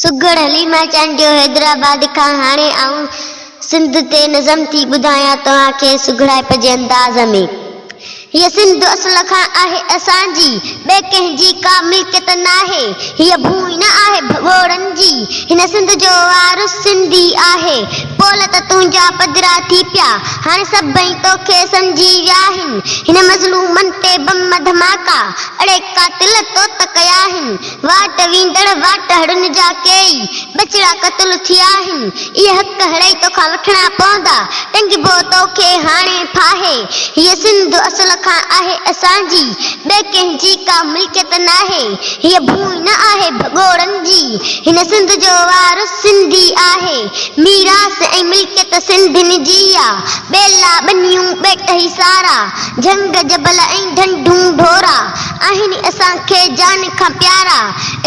سگهڙ حليمه چانڊيو حيدرآباد کان هاڻي آئون سنڌ تي نظم ٿي ٻڌايان توهان کي سگهڙائپ جي انداز ۾. هيء سنڌ اصل کان آهي اسان جي، ٻئي ڪنهن جي ڪا ملڪيت ناهي. هيء ڀونء نه آهي ڀڳوڙن جي، هن سنڌ جو وارث سنڌي آهي. پول ته تنهنجا پڌرا ٿي پيا، هاڻي سڀئي توکي سمجهي ويا آهن. هن مظلومن تي بم ڌماڪا، اڙي قاتل تو ته ڪيا آهن. واٽ ويندڙ واٽ هڙن جا ڪيئي ٻچڙا قتل ٿيا آهن. اهي حق هڙئي توکان وٺڻا پوندا. ٽنگبو توکي هاڻي ڦاهي. هيء سنڌ اصل کان آهي اسان جي. ٻئي ڪنهن جي ڪا ملڪيت ناهي. هيء ڀونء نه آهي ڀڳوڙن جي. هن سنڌ جو وارث سنڌي آهي. ميراث ۽ ملڪيت سنڌين جي آ. ٻيلا ٻنيون ٻيٽ هي سارا. جهنگ جبل ۽ ڍنڍون ڍورا. آهن اسان کي جان کان پيارا.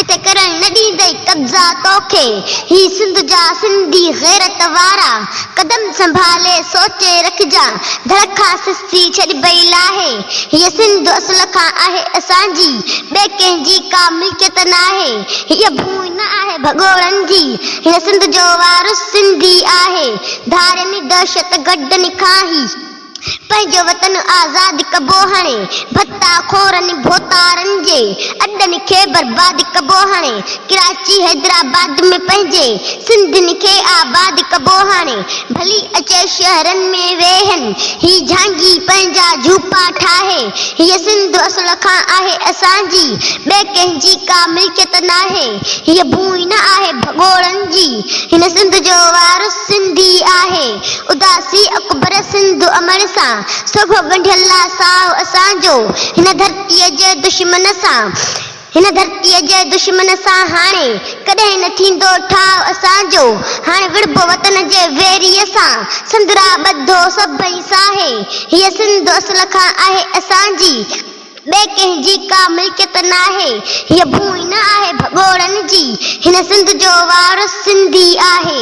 اتي ڪرڻ نه ڏيندئي قبضا توکي. هي سنڌ جا سنڌي غيرت وارا. قدم سنڀالي سوچي رکجان. ڌڙ کان سستي ڇڏبئي لاهي. هيء سنڌ اصل کان آهي اسان جي. ٻئي ڪنهن جي ڪا ملڪيت ناهي. هيء ڀونء نه آهي ڀڳوڙن جي. هن سنڌ جو وارث سنڌي آهي. ڌارين دهشت گردن کان هي. پنهنجو وطن آزاد ڪبو هاڻي، ڀتا خورن ڀوتارن جي اڏن کي برباد ڪبو هاڻي، ڪراچي حيدرآباد ۾ پنهنجي سنڌين کي آباد ڪبو هاڻي، ڀلي اچي شهرن ۾ ويهن هي جهانگي پنهنجا جهوپا ٺاهي، هيء سنڌ اصل کان آهي اسان جي، ٻئي ڪنهن جي ڪا ملڪيت ناهي، هيء ڀونء نه آهي ڀڳوڙن جي، هن سنڌ جو وارث سنڌي آهي. اداسي اڪبر سنڌ امڙ سان سوڀ ڳنڍيل آ ساهه اسان جو هن ڌرتيء جي دشمن سان هن ڌرتيء جي دشمن سان هاڻي ڪڏهن نه ٿيندو ٺاهه اسان جو هاڻي وڙهبو وطن جي ويريء سان سندرا ٻڌو سڀئي ساهي هيء سنڌ اصل کان آهي اسان جي ٻئي ڪنهن جي ڪا ملڪيت ناهي هيء ڀونء نه آهي ڀڳوڙن جي هن سنڌ جو وارث سنڌي آهي.